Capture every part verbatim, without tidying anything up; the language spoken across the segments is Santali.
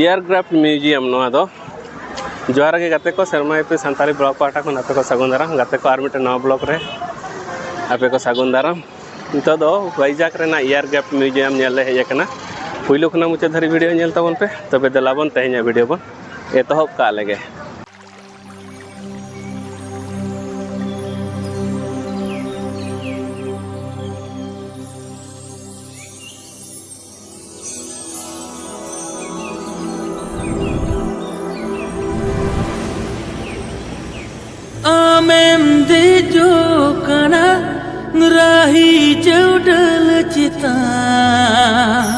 Aircraft Museum ᱱᱚᱣᱟ ᱫᱚ᱾ ᱡᱚᱦᱟᱨ ᱜᱮ ᱜᱟᱛᱮ ᱠᱚ, ᱥᱮᱨᱢᱟ ᱤᱯᱤᱞ ᱥᱟᱱᱛᱟᱲᱤ vlog ᱯᱟᱦᱴᱟ ᱠᱷᱚᱱ ᱟᱯᱮ ᱠᱚ ᱥᱟᱹᱜᱩᱱ ᱫᱟᱨᱟᱢ᱾ ᱜᱟᱛᱮ ᱠᱚ, ᱟᱨ ᱢᱤᱫᱴᱮᱱ ᱱᱟᱣᱟ vlog ᱨᱮ ᱟᱯᱮ ᱠᱚ ᱥᱟᱹᱜᱩᱱ ᱫᱟᱨᱟᱢ᱾ ᱱᱤᱛᱚᱜ ᱫᱚ ᱵᱷᱟᱭᱡᱟᱠ ᱨᱮᱱᱟᱜ Aircraft Museum ᱧᱮᱞ ᱞᱮ ᱦᱮᱡ ᱟᱠᱟᱱᱟ᱾ ᱯᱩᱭᱞᱩ ᱠᱷᱚᱱᱟᱜ ᱢᱩᱪᱟᱹᱫ ᱫᱷᱟᱹᱨᱤᱡ video ᱧᱮᱞ ᱛᱟᱵᱚᱱ ᱯᱮ, ᱛᱚᱵᱮ ᱫᱮᱞᱟ ᱵᱚᱱ ᱛᱮᱦᱮᱧᱟᱜ video ᱵᱚᱱ ᱮᱛᱚᱦᱚᱵ ᱠᱟᱜ ᱞᱮᱜᱮ᱾ ᱟᱢᱮᱢ ᱫᱮᱡᱚᱜ ᱠᱟᱱᱟ ᱨᱟᱦᱤ ᱪᱟᱹᱣᱰᱟᱹᱞ ᱪᱮᱛᱟᱱ᱾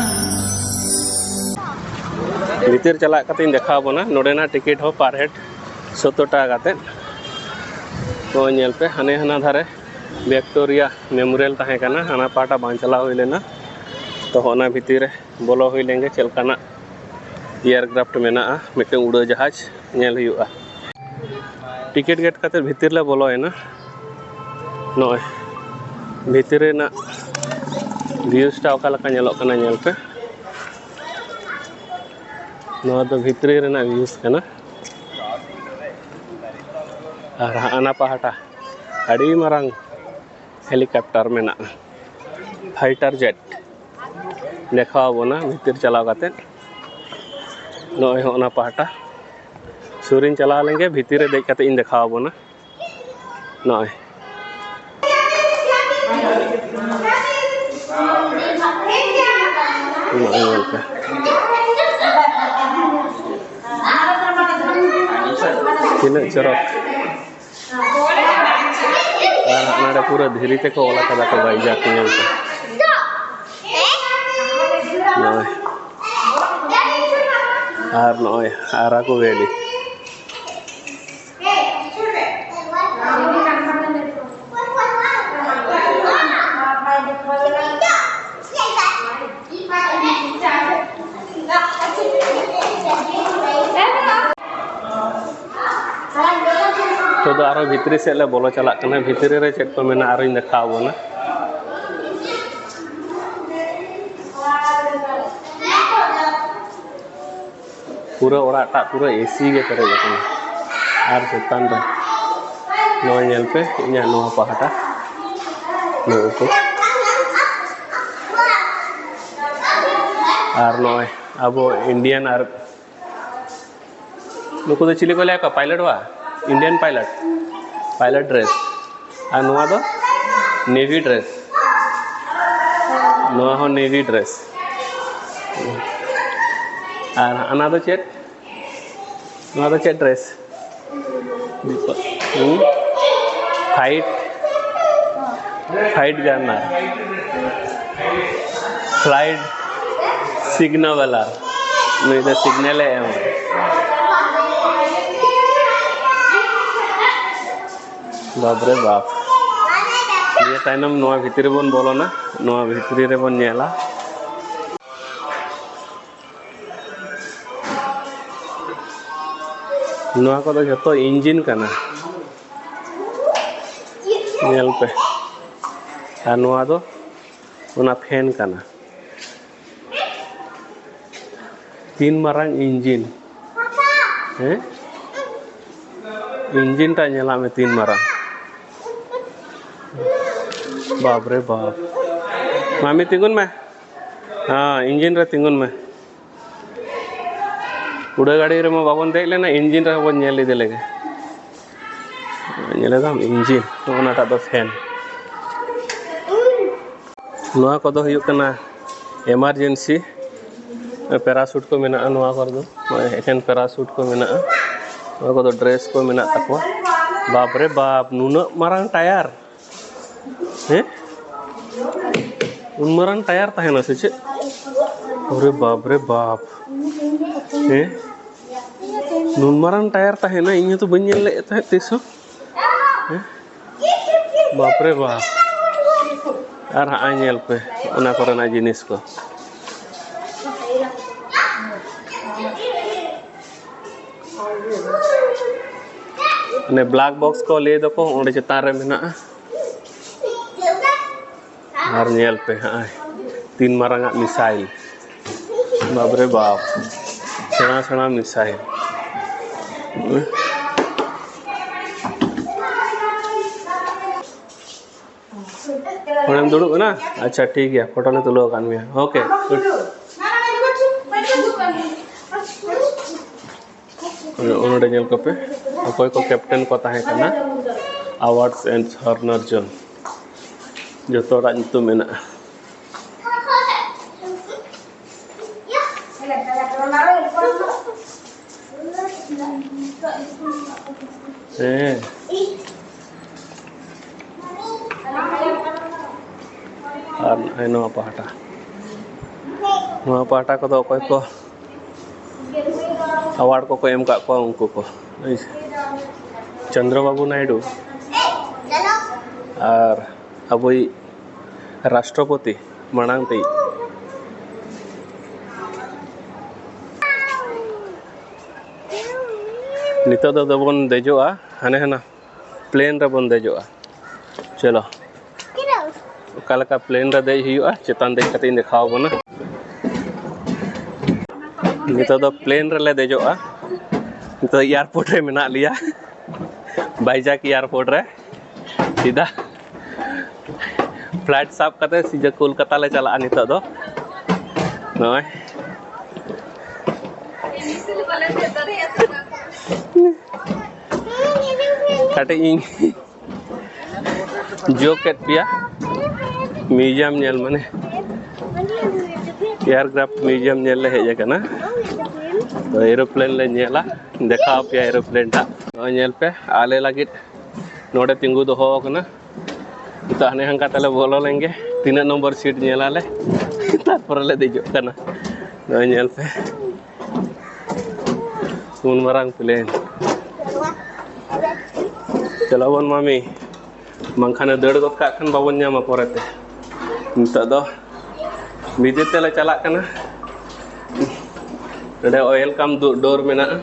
ᱵᱷᱤᱛᱤᱨ ᱪᱟᱞᱟᱜ ᱠᱟᱛᱮᱧ ᱫᱮᱠᱷᱟᱣ ᱵᱚᱱᱟ᱾ ᱱᱚᱰᱮᱱᱟᱜ ᱴᱤᱠᱤᱴ ᱦᱚᱸ per head ᱥᱚᱛᱛᱚᱨ ᱴᱟᱠᱟ ᱠᱟᱛᱮᱫ᱾ ᱱᱚᱜᱼᱚᱭ ᱧᱮᱞ ᱯᱮ, ᱦᱟᱱᱮ ᱦᱟᱱᱟ ᱫᱷᱟᱨᱮ ᱵᱷᱤᱠᱴᱳᱨᱤᱭᱟ ᱢᱮᱢᱳᱨᱤᱭᱟᱞ ᱛᱟᱦᱮᱸ ᱠᱟᱱᱟ, ᱦᱟᱱᱟ ᱯᱟᱦᱴᱟ ᱵᱟᱝ ᱪᱟᱞᱟᱣ ᱦᱩᱭ ᱞᱮᱱᱟ᱾ ᱛᱚ, ᱚᱱᱟ ᱵᱷᱤᱛᱤᱨ ᱨᱮ ᱵᱚᱞᱚ ᱦᱩᱭ ᱞᱮᱱ ᱜᱮ, ᱪᱮᱫ ᱞᱮᱠᱟᱱᱟᱜ Aircraft ᱢᱮᱱᱟᱜᱼᱟ, ᱢᱤᱫᱴᱮᱱ ᱩᱰᱟᱹ ᱡᱟᱦᱟᱡᱽ ᱧᱮᱞ ᱦᱩᱭᱩᱜᱼᱟ᱾ ᱴᱤᱠᱤᱴ ᱜᱮᱴ ᱠᱟᱛᱮ ᱵᱷᱤᱛᱤᱨ ᱞᱮ ᱵᱚᱞᱚᱭᱮᱱᱟ᱾ ᱱᱚᱜᱼᱚᱭ ᱵᱷᱤᱛᱤᱨ ᱨᱮᱱᱟᱜ views ᱴᱟ ᱚᱠᱟ ᱞᱮᱠᱟ ᱧᱮᱞᱚᱜ ᱠᱟᱱᱟ, ᱧᱮᱞ ᱯᱮ᱾ ᱱᱚᱣᱟ ᱫᱚ ᱵᱷᱤᱛᱨᱤ ᱨᱮᱱᱟᱜ views ᱠᱟᱱᱟ᱾ ᱟᱨ ᱦᱟᱱᱟ ᱯᱟᱦᱴᱟ ᱟᱹᱰᱤ ᱢᱟᱨᱟᱝ helicopter ᱢᱮᱱᱟᱜᱼᱟ, fighter jet᱾ ᱫᱮᱠᱷᱟᱣ ᱟᱵᱚᱱᱟ ᱵᱷᱤᱛᱤᱨ ᱪᱟᱞᱟᱣ ᱠᱟᱛᱮ᱾ ᱱᱚᱜᱼᱚᱭ ᱦᱚᱸ ᱚᱱᱟ ᱯᱟᱦᱴᱟ ᱥᱩᱨᱤᱧ ᱪᱟᱞᱟᱣ ᱞᱮᱱᱜᱮ, ᱵᱷᱤᱛᱤᱨ ᱨᱮ ᱫᱮᱡ ᱠᱟᱛᱮ ᱤᱧ ᱫᱮᱠᱷᱟᱣ ᱟᱵᱚᱱᱟ᱾ ᱱᱚᱜᱼᱚᱭ᱾ ᱱᱚᱜᱼᱚᱭ ᱧᱮᱞ ᱯᱮ᱾ ᱛᱤᱱᱟᱹᱜ ᱪᱚᱨᱚᱠ᱾ ᱟᱨ ᱱᱚᱰᱮ ᱯᱩᱨᱟᱹ ᱫᱷᱤᱨᱤ ᱛᱮᱠᱚ ᱚᱞ ᱟᱠᱟᱫᱟ ᱠᱚ ᱵᱷᱟᱭᱡᱟᱠ, ᱧᱮᱞ ᱯᱮ᱾ ᱱᱚᱜᱼᱚᱭ᱾ ᱟᱨ ᱱᱚᱜᱼᱚᱭ ᱟᱨᱟᱠᱩ ᱵᱷᱮᱞᱤ᱾ ᱱᱤᱛᱚᱜ ᱫᱚ ᱟᱨᱦᱚᱸ ᱵᱷᱤᱛᱨᱤ ᱥᱮᱫ ᱞᱮ ᱵᱚᱞᱚ ᱪᱟᱞᱟᱜ ᱠᱟᱱᱟ᱾ ᱵᱷᱤᱛᱨᱤ ᱨᱮ ᱪᱮᱫ ᱠᱚ ᱢᱮᱱᱟᱜᱼᱟ, ᱟᱨᱚᱧ ᱫᱮᱠᱷᱟᱣ ᱟᱵᱚᱱᱟ᱾ ᱯᱩᱨᱟᱹ ᱚᱲᱟᱜ ᱴᱟᱜ ᱯᱩᱨᱟᱹ ᱮᱥᱤ ᱜᱮ ᱯᱮᱨᱮᱡ ᱟᱠᱟᱱᱟ᱾ ᱟᱨ ᱪᱮᱛᱟᱱ ᱨᱮ ᱱᱚᱣᱟ ᱧᱮᱞ ᱯᱮ, ᱤᱧᱟᱹᱜ ᱱᱚᱣᱟ ᱯᱟᱦᱴᱟ ᱱᱩᱠᱩ ᱠᱚ᱾ ᱟᱨ ᱱᱚᱜᱼᱚᱭ ᱟᱵᱚ ᱤᱱᱰᱤᱭᱟᱱ ᱟᱨ ᱱᱩᱠᱩ ᱫᱚ ᱪᱤᱞᱤ ᱠᱚ ᱞᱟᱹᱭᱟ ᱠᱚᱣᱟ? ᱯᱟᱭᱞᱚᱴ ᱵᱟ? Indian pilot, pilot dress. ᱟᱨ ᱱᱚᱣᱟ ᱫᱚ ᱱᱮᱵᱷᱤ ᱰᱨᱮᱥ, ᱱᱚᱣᱟ ᱦᱚᱸ ᱱᱮᱵᱷᱤ ᱰᱨᱮᱥ᱾ ᱟᱨ ᱚᱱᱟ ᱫᱚ ᱪᱮᱫ? ᱱᱚᱣᱟ ᱫᱚ ᱪᱮᱫ ᱰᱨᱮᱥ? ᱦᱩᱸ? ᱯᱷᱟᱭᱤᱴ, ᱯᱷᱟᱭᱤᱴ ᱜᱟᱱᱟᱨ, ᱯᱷᱞᱟᱭᱤᱴ ᱥᱤᱜᱱᱟᱞᱟᱨ᱾ ᱱᱩᱭ ᱫᱚ ᱥᱤᱜᱱᱟᱞᱮ ᱮᱢᱟ᱾ ᱵᱟᱯ ᱨᱮ ᱵᱟᱯ᱾ ᱱᱤᱭᱟᱹ ᱛᱟᱭᱱᱚᱢ ᱱᱚᱣᱟ ᱵᱷᱤᱛᱨᱤ ᱨᱮᱵᱚᱱ ᱵᱚᱞᱚᱱᱟ, ᱱᱚᱣᱟ ᱵᱷᱤᱛᱨᱤ ᱨᱮᱵᱚᱱ ᱧᱮᱞᱟ᱾ ᱱᱚᱣᱟ ᱠᱚᱫᱚ ᱡᱷᱚᱛᱚ ᱤᱧᱡᱤᱱ ᱠᱟᱱᱟ, ᱧᱮᱞ ᱯᱮ᱾ ᱟᱨ ᱱᱚᱣᱟ ᱫᱚ ᱚᱱᱟ ᱯᱷᱮᱱ ᱠᱟᱱᱟ᱾ ᱛᱤᱱ ᱢᱟᱨᱟᱝ ᱤᱧᱡᱤᱱ, ᱦᱮᱸ? ᱤᱧᱡᱤᱱ ᱴᱟᱜ ᱧᱮᱞᱟᱜ ᱢᱮ, ᱛᱤᱱ ᱢᱟᱨᱟᱝ᱾ ᱵᱟᱯ ᱨᱮ ᱵᱟᱯ᱾ ᱢᱟᱢᱤ, ᱛᱤᱸᱜᱩᱱ ᱢᱮ᱾ ᱦᱮᱸ, ᱤᱧᱡᱤᱱ ᱨᱮ ᱛᱤᱸᱜᱩᱱ ᱢᱮ᱾ ᱩᱰᱟᱹ ᱜᱟᱹᱰᱤ ᱨᱮᱢᱟ ᱵᱟᱵᱚᱱ ᱫᱮᱡ ᱞᱮᱱᱟ, ᱤᱧᱡᱤᱱ ᱨᱮᱦᱚᱸ ᱵᱚᱱ ᱧᱮᱞ ᱤᱫᱤ ᱞᱮᱜᱮ᱾ ᱧᱮᱞ ᱮᱫᱟᱢ ᱤᱧᱡᱤᱱ, ᱱᱚᱜᱼᱚ ᱱᱟᱴᱟᱜ ᱫᱚ ᱯᱷᱮᱱ᱾ ᱱᱚᱣᱟ ᱠᱚᱫᱚ ᱦᱩᱭᱩᱜ ᱠᱟᱱᱟ ᱮᱢᱟᱨᱡᱮᱱᱥᱤ ᱯᱮᱨᱟᱥᱩᱴ ᱠᱚ ᱢᱮᱱᱟᱜᱼᱟ ᱱᱚᱣᱟ ᱠᱚᱨᱮ ᱫᱚ᱾ ᱱᱚᱜᱼᱚᱭ ᱮᱠᱮᱱ ᱯᱮᱨᱟᱥᱩᱴ ᱠᱚ ᱢᱮᱱᱟᱜᱼᱟ᱾ ᱱᱚᱣᱟ ᱠᱚᱫᱚ ᱰᱨᱮᱥ ᱠᱚ ᱢᱮᱱᱟᱜ ᱛᱟᱠᱚᱣᱟ᱾ ᱵᱟᱯ ᱨᱮ ᱵᱟᱯ, ᱱᱩᱱᱟᱹᱜ ᱢᱟᱨᱟᱝ ᱴᱟᱭᱟᱨ! ᱦᱮᱸ? ᱩᱱ ᱢᱟᱨᱟᱝ ᱴᱟᱭᱟᱨ ᱛᱟᱦᱮᱱᱟ ᱥᱮ ᱪᱮᱫ? ᱚᱨᱮ ᱵᱟᱯ ᱨᱮ ᱵᱟᱯ! ᱦᱮᱸ? ᱱᱩᱱ ᱢᱟᱨᱟᱝ ᱴᱟᱭᱟᱨ ᱛᱟᱦᱮᱱᱟ, ᱤᱧ ᱦᱚᱸᱛᱚ ᱵᱟᱹᱧ ᱧᱮᱞ ᱞᱮᱫ ᱛᱟᱦᱮᱸᱫ ᱛᱤᱥ ᱦᱚᱸ᱾ ᱦᱮᱸ? ᱵᱟᱯ ᱨᱮ ᱵᱟᱯ! ᱟᱨ ᱦᱟᱸᱜ ᱧᱮᱞ ᱯᱮ, ᱚᱱᱟ ᱠᱚᱨᱮᱱᱟᱜ ᱡᱤᱱᱤᱥ ᱠᱚ᱾ ᱚᱱᱮ ᱵᱞᱮᱠ ᱵᱚᱠᱥ ᱠᱚ ᱞᱟᱹᱭ ᱫᱚᱠᱚ, ᱚᱸᱰᱮ ᱪᱮᱛᱟᱱ ᱨᱮ ᱢᱮᱱᱟᱜᱼᱟ᱾ ᱟᱨ ᱧᱮᱞ ᱯᱮ ᱦᱟᱸᱜ, ᱛᱤᱱ ᱢᱟᱨᱟᱝ ᱟᱜ ᱢᱤᱥᱟᱭᱤᱞ! ᱵᱟᱯ ᱨᱮ ᱵᱟᱯ! ᱥᱮᱬᱟ ᱥᱮᱬᱟ ᱢᱤᱥᱟᱭᱤᱞ᱾ ᱚᱸᱰᱮᱢ ᱫᱩᱲᱩᱵ ᱮᱱᱟ? ᱟᱪᱪᱷᱟ, ᱴᱷᱤᱠ ᱜᱮᱭᱟ, ᱯᱷᱳᱴᱳ ᱞᱮ ᱛᱩᱞᱟᱹᱣ ᱟᱠᱟᱫ ᱢᱮᱭᱟ᱾ ᱳᱠᱮ᱾ ᱱᱚᱰᱮ ᱧᱮᱞ ᱠᱚᱯᱮ, ᱚᱠᱚᱭ ᱠᱚ ᱠᱮᱯᱴᱮᱱ ᱠᱚ ᱛᱟᱦᱮᱸ ᱠᱟᱱᱟ, awards and honour ᱡᱚᱱ, ᱡᱚᱛᱚ ᱦᱚᱲᱟᱜ ᱧᱩᱛᱩᱢ ᱢᱮᱱᱟᱜᱼᱟ᱾ ᱦᱮᱸ᱾ ᱟᱨ ᱱᱚᱜᱼᱚᱭ ᱱᱚᱣᱟ ᱯᱟᱦᱴᱟ, ᱱᱚᱣᱟ ᱯᱟᱦᱴᱟ ᱠᱚᱫᱚ ᱚᱠᱚᱭ ᱠᱚ award ᱠᱚᱠᱚ ᱮᱢ ᱠᱟᱜ ᱠᱚᱣᱟ ᱩᱱᱠᱩ ᱠᱚ, ᱪᱚᱱᱫᱨᱚ ᱵᱟᱵᱩ ᱱᱟᱭᱰᱩ ᱟᱨ ᱟᱵᱚᱭᱤᱡ ᱨᱟᱥᱴᱨᱚᱯᱚᱛᱤ ᱢᱟᱲᱟᱝ ᱛᱮ᱾ ᱱᱤᱛᱚᱜ ᱫᱚ ᱫᱚᱵᱚᱱ ᱫᱮᱡᱚᱜᱼᱟ, ᱦᱟᱱᱮ ᱦᱟᱱᱟ ᱯᱞᱮᱱ ᱨᱮᱵᱚᱱ ᱫᱮᱡᱚᱜᱼᱟ᱾ ᱪᱚᱞᱚ, ᱚᱠᱟ ᱞᱮᱠᱟ ᱯᱞᱮᱱ ᱨᱮ ᱫᱮᱡ ᱦᱩᱭᱩᱜᱼᱟ, ᱪᱮᱛᱟᱱ ᱫᱮᱡ ᱠᱟᱛᱮ ᱤᱧ ᱫᱮᱠᱷᱟᱣ ᱟᱵᱚᱱᱟ᱾ ᱱᱤᱛᱚᱜ ᱫᱚ ᱯᱞᱮᱱ ᱨᱮᱞᱮ ᱫᱮᱡᱚᱜᱼᱟ᱾ ᱱᱤᱛᱚᱜ ᱮᱭᱟᱨᱯᱳᱨᱴ ᱨᱮ ᱢᱮᱱᱟᱜ ᱞᱮᱭᱟ, ᱵᱟᱭᱡᱟᱠ ᱮᱭᱟᱨᱯᱳᱨᱴ ᱨᱮ᱾ ᱥᱤᱫᱷᱟ ᱯᱷᱞᱟᱭᱤᱴ ᱥᱟᱵ ᱠᱟᱛᱮ ᱥᱤᱫᱷᱟ ᱠᱳᱞᱠᱟᱛᱟ ᱞᱮ ᱪᱟᱞᱟᱜᱼᱟ ᱱᱤᱛᱚᱜ ᱫᱚ᱾ ᱱᱚᱜᱼᱚᱭ ᱠᱟᱹᱴᱤᱡ ᱤᱧ ᱡᱳᱠ ᱠᱮᱫ ᱯᱮᱭᱟ᱾ ᱢᱤᱭᱩᱡᱤᱭᱟᱢ ᱧᱮᱞ ᱢᱟᱱᱮ ᱮᱭᱟᱨᱠᱨᱟᱯᱷᱴ ᱢᱤᱭᱩᱡᱤᱭᱟᱢ ᱧᱮᱞ ᱞᱮ ᱦᱮᱡ ᱟᱠᱟᱱᱟ᱾ ᱛᱚ ᱮᱨᱳᱯᱞᱮᱱ ᱞᱮ ᱧᱮᱞᱟ, ᱫᱮᱠᱷᱟᱣ ᱟᱯᱮᱭᱟ ᱮᱨᱳᱯᱞᱮᱱ ᱴᱟᱜ᱾ ᱱᱚᱜᱼᱚᱭ ᱧᱮᱞ ᱯᱮ, ᱟᱞᱮ ᱞᱟᱹᱜᱤᱫ ᱱᱚᱰᱮ ᱛᱤᱸᱜᱩ ᱫᱚᱦᱚ ᱟᱠᱟᱱᱟ᱾ ᱱᱤᱛᱚᱜ ᱦᱟᱱᱮ ᱦᱟᱱᱠᱟ ᱛᱮᱞᱮ ᱵᱚᱞᱚ ᱞᱮᱱᱜᱮ, ᱛᱤᱱᱟᱹᱜ ᱱᱚᱢᱵᱚᱨ ᱥᱤᱴ ᱧᱮᱞᱟᱞᱮ, ᱛᱟᱨᱯᱚᱨᱮ ᱞᱮ ᱫᱮᱡᱚᱜ ᱠᱟᱱᱟ᱾ ᱱᱚᱜᱼᱚᱭ ᱧᱮᱞ ᱯᱮ, ᱩᱱ ᱢᱟᱨᱟᱝ ᱯᱞᱮᱱ᱾ ᱪᱟᱞᱟᱣ ᱵᱚᱱ ᱢᱟᱢᱤ, ᱵᱟᱝᱠᱷᱟᱱᱮ ᱫᱟᱹᱲ ᱜᱚᱫ ᱠᱟᱜ ᱠᱷᱟᱱ ᱵᱟᱵᱚᱱ ᱧᱟᱢᱟ ᱯᱚᱨᱮᱛᱮ᱾ ᱱᱤᱛᱚᱜ ᱫᱚ ᱵᱷᱤᱛᱤᱨ ᱛᱮᱞᱮ ᱪᱟᱞᱟᱜ ᱠᱟᱱᱟ᱾ ᱱᱚᱰᱮ ᱳᱭᱮᱞᱠᱟᱢ ᱫᱳ-, ᱰᱳᱨ ᱢᱮᱱᱟᱜᱼᱟ᱾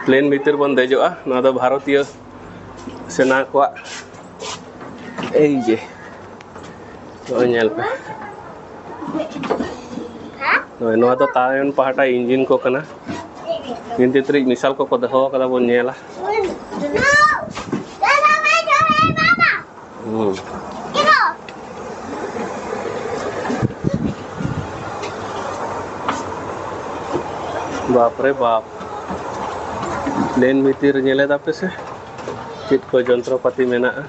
ᱯᱞᱮᱱ ᱵᱷᱤᱛᱤᱨ ᱵᱚᱱ ᱫᱮᱡᱚᱜᱼᱟ᱾ ᱱᱚᱣᱟ ᱫᱚ ᱵᱷᱟᱨᱚᱛᱤᱭᱚ ᱥᱮᱱᱟ ᱠᱚᱣᱟᱜ᱾ ᱮᱭ ᱡᱮ, ᱱᱚᱜᱼᱚᱭ ᱧᱮᱞ ᱯᱮ᱾ ᱱᱚᱜᱼᱚᱭ ᱱᱚᱣᱟ ᱫᱚ ᱛᱟᱭᱚᱢ ᱯᱟᱦᱴᱟ engine ᱠᱚ ᱠᱟᱱᱟ᱾ ᱜᱤᱱᱛᱤ ᱛᱤᱨᱤᱡ ᱢᱤᱥᱟᱞ ᱠᱚᱠᱚ ᱫᱚᱦᱚ ᱠᱟᱫᱟ, ᱵᱚᱱ ᱧᱮᱞᱟ᱾ ᱦᱩᱸ᱾ ᱵᱟᱯ ᱨᱮ ᱵᱟᱯ, ᱞᱮᱱ ᱵᱷᱤᱛᱤᱨ ᱧᱮᱞᱮ ᱫᱟᱯᱮ ᱥᱮ ᱪᱮᱫ ᱠᱚ ᱡᱚᱱᱛᱨᱚᱯᱟᱹᱛᱤ ᱢᱮᱱᱟᱜᱼᱟ᱾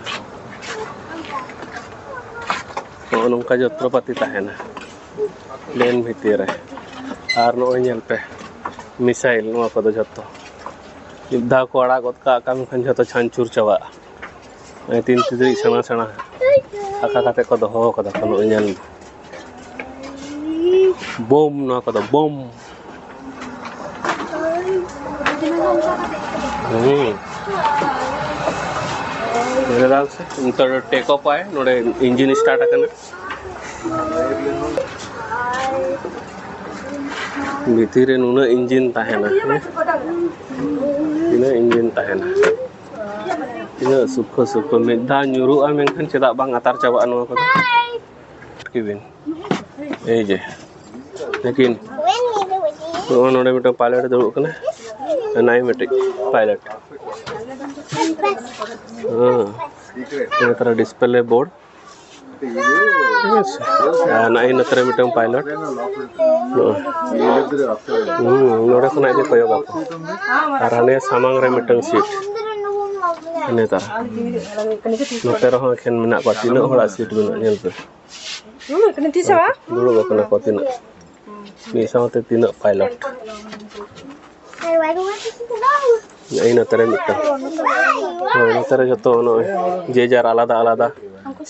ᱱᱚᱜᱼᱚ ᱱᱚᱝᱠᱟ ᱡᱚᱱᱛᱨᱚᱯᱟᱹᱛᱤ ᱛᱟᱦᱮᱱᱟ ᱞᱮᱱ ᱵᱷᱤᱛᱤᱨ ᱨᱮ᱾ ᱟᱨ ᱱᱚᱜᱼᱚᱭ ᱧᱮᱞ ᱯᱮ, ᱢᱤᱥᱟᱭᱤᱞ, ᱱᱚᱣᱟ ᱠᱚᱫᱚ ᱡᱷᱚᱛᱚ ᱢᱤᱫ ᱫᱷᱟᱣ ᱠᱚ ᱟᱲᱟᱜ ᱜᱚᱫ ᱠᱟᱜ ᱠᱷᱟᱱ ᱡᱷᱚᱛᱚ ᱪᱷᱟᱱᱪᱩᱨ ᱪᱟᱵᱟᱜᱼᱟ᱾ ᱱᱚᱜᱼᱚᱭ ᱛᱤᱱ ᱛᱤᱛᱨᱤᱡ ᱥᱮᱬᱟ ᱥᱮᱬᱟ ᱟᱠᱟ ᱠᱟᱛᱮ ᱠᱚ ᱫᱚᱦᱚ ᱠᱟᱫᱟ ᱠᱚ, ᱱᱚᱜᱼᱚᱭ ᱧᱮᱞ ᱢᱮ᱾ ᱵᱳᱢ, ᱱᱚᱣᱟ ᱠᱚᱫᱚ ᱵᱳᱢ᱾ ᱦᱩᱸ᱾ ᱧᱮᱞ ᱫᱟᱢ ᱥᱮ, ᱱᱤᱛᱚᱜ ᱫᱚ take off ᱟᱭ, ᱱᱚᱰᱮ engine start ᱟᱠᱟᱱᱟ᱾ ᱵᱷᱤᱛᱤᱨ ᱨᱮ ᱱᱩᱱᱟᱹᱜ engine ᱛᱟᱦᱮᱱᱟ, ᱦᱮᱸ? ᱛᱤᱱᱟᱹᱜ engine ᱛᱟᱦᱮᱱᱟ? ᱛᱤᱱᱟᱹᱜ ᱥᱩᱠᱷᱚ ᱥᱩᱠᱷᱚ, ᱢᱤᱫ ᱫᱷᱟᱣ ᱧᱩᱨᱩᱜᱼᱟ, ᱢᱮᱱᱠᱷᱟᱱ ᱪᱮᱫᱟᱜ ᱵᱟᱝ ᱟᱛᱟᱨ ᱪᱟᱵᱟᱜᱼᱟ ᱱᱚᱣᱟ ᱠᱚᱫᱚ? ᱠᱤᱵᱤᱱ, ᱮᱭ ᱡᱮ, ᱞᱮᱠᱤᱱ ᱱᱚᱜᱼᱚᱭ ᱱᱚᱰᱮ ᱢᱤᱫᱴᱟᱝ pilot ᱮ ᱫᱩᱲᱩᱵ ᱠᱟᱱᱟ, ᱱᱟᱭ ᱢᱤᱫᱴᱤᱡ pilot᱾ ᱦᱮᱸ, ᱱᱚᱣᱟ ᱛᱟᱨᱟ display board᱾ ᱟᱨ ᱱᱚᱜᱼᱚᱭ ᱱᱚᱛᱮ ᱨᱮ ᱢᱤᱫᱴᱟᱝ pilot᱾ ᱱᱚᱜᱼᱚᱭ᱾ ᱦᱩᱸ, ᱱᱚᱰᱮ ᱠᱷᱚᱱᱟᱜ ᱜᱮ ᱠᱚᱭᱚᱜ ᱟᱠᱚ᱾ ᱟᱨ ᱦᱟᱱᱮ ᱥᱟᱢᱟᱝ ᱨᱮ ᱢᱤᱫᱴᱟᱝ seat᱾ ᱦᱟᱱᱮ ᱛᱟᱨᱟ᱾ ᱱᱚᱛᱮ ᱨᱮᱦᱚᱸ ᱮᱠᱷᱮᱱ ᱢᱮᱱᱟᱜ ᱠᱚᱣᱟ᱾ ᱛᱤᱱᱟᱹᱜ ᱦᱚᱲᱟᱜ seat ᱢᱮᱱᱟᱜᱼᱟ, ᱧᱮᱞ ᱯᱮ᱾ ᱫᱩᱲᱩᱵ ᱟᱠᱟᱱᱟ ᱠᱚ ᱛᱤᱱᱟᱹᱜ᱾ ᱢᱤᱫ ᱥᱟᱶᱛᱮ ᱛᱤᱱᱟᱹᱜ pilot᱾ ᱱᱮᱜᱼᱮ ᱱᱚᱛᱮ ᱨᱮ ᱢᱤᱫᱴᱟᱝ᱾ ᱦᱳᱭ, ᱱᱚᱛᱮ ᱨᱮ ᱡᱚᱛᱚ ᱱᱚᱜᱼᱚᱭ ᱡᱮ ᱡᱟᱨ ᱟᱞᱟᱫᱟ ᱟᱞᱟᱫᱟ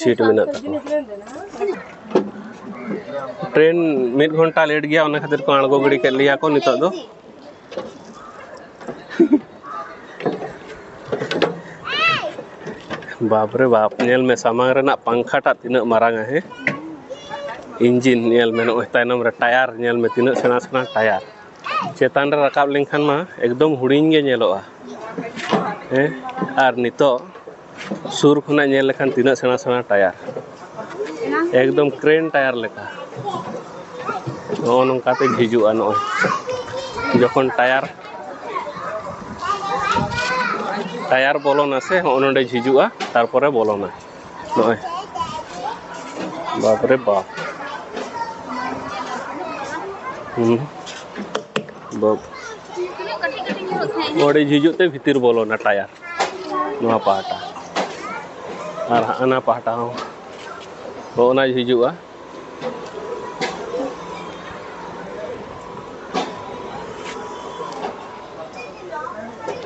seat ᱢᱮᱱᱟᱜ ᱛᱟᱠᱚᱣᱟ᱾ Train ᱢᱤᱫ ᱜᱷᱚᱱᱴᱟ late ᱜᱮᱭᱟ, ᱚᱱᱟ ᱠᱷᱟᱹᱛᱤᱨ ᱠᱚ ᱟᱬᱜᱚ ᱜᱤᱰᱤ ᱠᱮᱫ ᱞᱮᱭᱟ ᱠᱚ ᱱᱤᱛᱚᱜ ᱫᱚ᱾ ᱵᱟᱯ ᱨᱮ ᱵᱟᱯ, ᱧᱮᱞ ᱢᱮ, ᱥᱟᱢᱟᱝ ᱨᱮᱱᱟᱜ ᱯᱟᱝᱠᱷᱟ ᱴᱟᱜ ᱛᱤᱱᱟᱹᱜ ᱢᱟᱨᱟᱝᱟ, ᱦᱮᱸ? Engine ᱧᱮᱞ ᱢᱮ, ᱱᱚᱜᱼᱚᱭ ᱛᱟᱭᱱᱚᱢ ᱨᱮ tyre ᱧᱮᱞ ᱢᱮ, ᱛᱤᱱᱟᱹᱜ ᱥᱮᱬᱟ ᱥᱮᱬᱟ tyre᱾ ᱪᱮᱛᱟᱱ ᱨᱮ ᱨᱟᱠᱟᱵ ᱞᱮᱱᱠᱷᱟᱱ ᱢᱟ ᱮᱠᱫᱚᱢ ᱦᱩᱰᱤᱧ ᱜᱮ ᱧᱮᱞᱚᱜᱼᱟ, ᱦᱮᱸ? ᱟᱨ ᱱᱤᱛᱚᱜ ᱥᱩᱨ ᱠᱷᱚᱱᱟᱜ ᱧᱮᱞ ᱞᱮᱠᱷᱟᱱ ᱛᱤᱱᱟᱹᱜ ᱥᱮᱬᱟ ᱥᱮᱬᱟ tyre, ᱮᱠᱫᱚᱢ crane tyre ᱞᱮᱠᱟ᱾ ᱱᱚᱜᱼᱚ ᱱᱚᱝᱠᱟᱛᱮ ᱡᱷᱤᱡᱩᱜᱼᱟ᱾ ᱱᱚᱜᱼᱚᱭ ᱡᱚᱠᱷᱚᱱ ᱴᱟᱭᱟᱨ ᱴᱟᱭᱟᱨ ᱵᱚᱞᱚᱱᱟ ᱥᱮ, ᱦᱚᱸᱜᱼᱚ ᱱᱚᱰᱮ ᱡᱷᱤᱡᱩᱜᱼᱟ, ᱛᱟᱨᱯᱚᱨᱮ ᱵᱚᱞᱚᱱᱟ᱾ ᱱᱚᱜᱼᱚᱭ, ᱵᱟᱯ ᱨᱮ ᱵᱟᱯ᱾ ᱦᱩᱸ, ᱵᱟᱯ᱾ ᱱᱚᱰᱮ ᱡᱷᱤᱡᱩᱜ ᱛᱮ ᱵᱷᱤᱛᱤᱨ ᱵᱚᱞᱚᱱᱟ ᱴᱟᱭᱟᱨ, ᱱᱚᱣᱟ ᱯᱟᱦᱴᱟ᱾ ᱟᱨ ᱦᱟᱱᱟ ᱯᱟᱦᱴᱟ ᱦᱚᱸ ᱦᱚᱸᱜᱼᱚ ᱱᱟ ᱦᱤᱡᱩᱜᱼᱟ᱾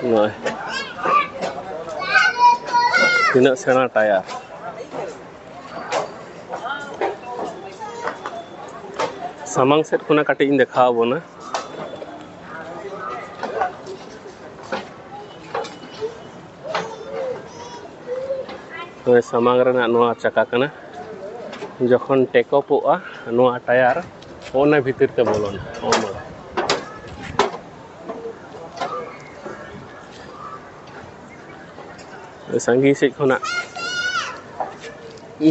ᱱᱚᱜᱼᱚᱭ ᱛᱤᱱᱟᱹᱜ ᱥᱮᱬᱟ ᱴᱟᱭᱟᱨ᱾ ᱥᱟᱢᱟᱝ ᱥᱮᱫ ᱠᱷᱚᱱᱟᱜ ᱠᱟᱹᱴᱤᱡ ᱤᱧ ᱫᱮᱠᱷᱟᱣ ᱟᱵᱚᱱᱟ᱾ ᱱᱚᱜᱼᱚᱭ ᱥᱟᱢᱟᱝ ᱨᱮᱱᱟᱜ ᱱᱚᱣᱟ ᱪᱟᱠᱟ ᱠᱟᱱᱟ᱾ ᱡᱚᱠᱷᱚᱱ ᱴᱮᱠᱚᱯᱚᱜᱼᱟ ᱱᱚᱣᱟ ᱴᱟᱭᱟᱨ, ᱚᱱᱟ ᱵᱷᱤᱛᱤᱨ ᱛᱮ ᱵᱚᱞᱚᱱᱟ᱾ ᱱᱚᱜᱼᱚ ᱱᱚᱣᱟ᱾ ᱥᱟᱺᱜᱤᱧ ᱥᱮᱫ ᱠᱷᱚᱱᱟᱜ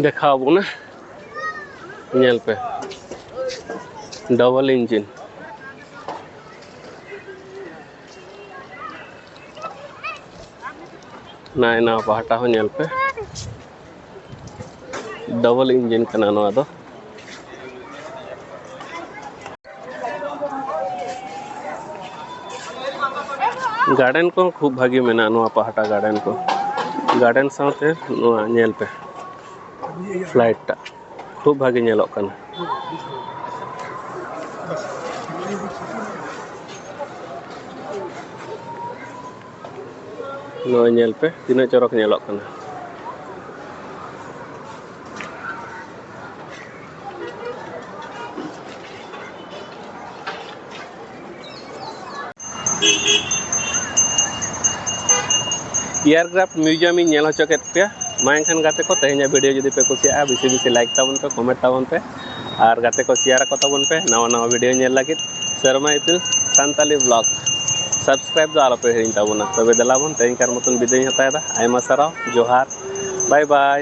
ᱫᱮᱠᱷᱟᱣ ᱵᱚᱱᱟ, ᱧᱮᱞ ᱯᱮ, ᱰᱚᱵᱚᱞ ᱤᱧᱡᱤᱱ᱾ ᱱᱟᱭ ᱱᱟᱣᱟ ᱯᱟᱦᱴᱟ ᱦᱚᱸ ᱧᱮᱞ ᱯᱮ, ᱰᱚᱵᱚᱞ ᱤᱧᱡᱤᱱ ᱠᱟᱱᱟ ᱱᱚᱣᱟ ᱫᱚ᱾ ᱜᱟᱨᱰᱮᱱ ᱠᱚᱦᱚᱸ ᱠᱷᱩᱵ ᱵᱷᱟᱹᱜᱤ ᱢᱮᱱᱟᱜᱼᱟ ᱱᱚᱣᱟ ᱯᱟᱦᱴᱟ, ᱜᱟᱨᱰᱮᱱ ᱠᱚ, ᱜᱟᱨᱰᱮᱱ ᱥᱟᱶᱛᱮ ᱱᱚᱣᱟ ᱧᱮᱞ ᱯᱮ, ᱯᱷᱞᱟᱭᱤᱴ ᱴᱟᱜ ᱠᱷᱩᱵ ᱵᱷᱟᱹᱜᱤ ᱧᱮᱞᱚᱜ ᱠᱟᱱᱟ᱾ ᱱᱚᱜᱼᱚᱭ ᱧᱮᱞ ᱯᱮ, ᱛᱤᱱᱟᱹᱜ ᱪᱚᱨᱚᱠ ᱧᱮᱞᱚᱜ ᱠᱟᱱᱟ᱾ ᱮᱭᱟᱨᱠᱨᱟᱯᱷᱴ ᱢᱤᱭᱩᱡᱤᱭᱟᱢ ᱤᱧ ᱧᱮᱞ ᱦᱚᱪᱚ ᱠᱮᱫ ᱯᱮᱭᱟ᱾ ᱢᱟ ᱮᱱᱠᱷᱟᱱ ᱜᱟᱛᱮ ᱠᱚ, ᱛᱮᱦᱮᱧᱟᱜ ᱵᱷᱤᱰᱤᱭᱳ ᱡᱩᱫᱤ ᱯᱮ ᱠᱩᱥᱤᱭᱟᱜᱼᱟ, ᱵᱮᱥᱤ ᱵᱮᱥᱤ ᱞᱟᱭᱤᱠ ᱛᱟᱵᱚᱱ ᱯᱮ, ᱠᱚᱢᱮᱱᱴ ᱛᱟᱵᱚᱱ ᱯᱮ, ᱟᱨ ᱜᱟᱛᱮ ᱠᱚ ᱥᱮᱭᱟᱨ ᱟᱠᱚ ᱛᱟᱵᱚᱱ ᱯᱮ᱾ ᱱᱟᱣᱟ ᱱᱟᱣᱟ ᱵᱷᱤᱰᱤᱭᱳ ᱧᱮᱞ ᱞᱟᱹᱜᱤᱫ ᱥᱮᱨᱢᱟ ᱤᱯᱤᱞ ᱥᱟᱱᱛᱟᱞᱤ ᱵᱞᱚᱜ ᱥᱟᱵᱥᱠᱨᱟᱭᱤᱵ ᱫᱚ ᱟᱞᱚᱯᱮ ᱦᱤᱲᱤᱧ ᱛᱟᱵᱚᱱᱟ᱾ ᱛᱚᱵᱮ ᱫᱮᱞᱟ ᱵᱚᱱ, ᱛᱮᱦᱮᱧ ᱠᱟᱨ ᱢᱚᱛᱚᱱ ᱵᱤᱫᱟᱹᱭ ᱤᱧ ᱦᱟᱛᱟᱣ ᱮᱫᱟ᱾ ᱟᱭᱢᱟ ᱥᱟᱨᱦᱟᱣ, ᱡᱚᱦᱟᱨ, ᱵᱟᱭ ᱵᱟᱭ᱾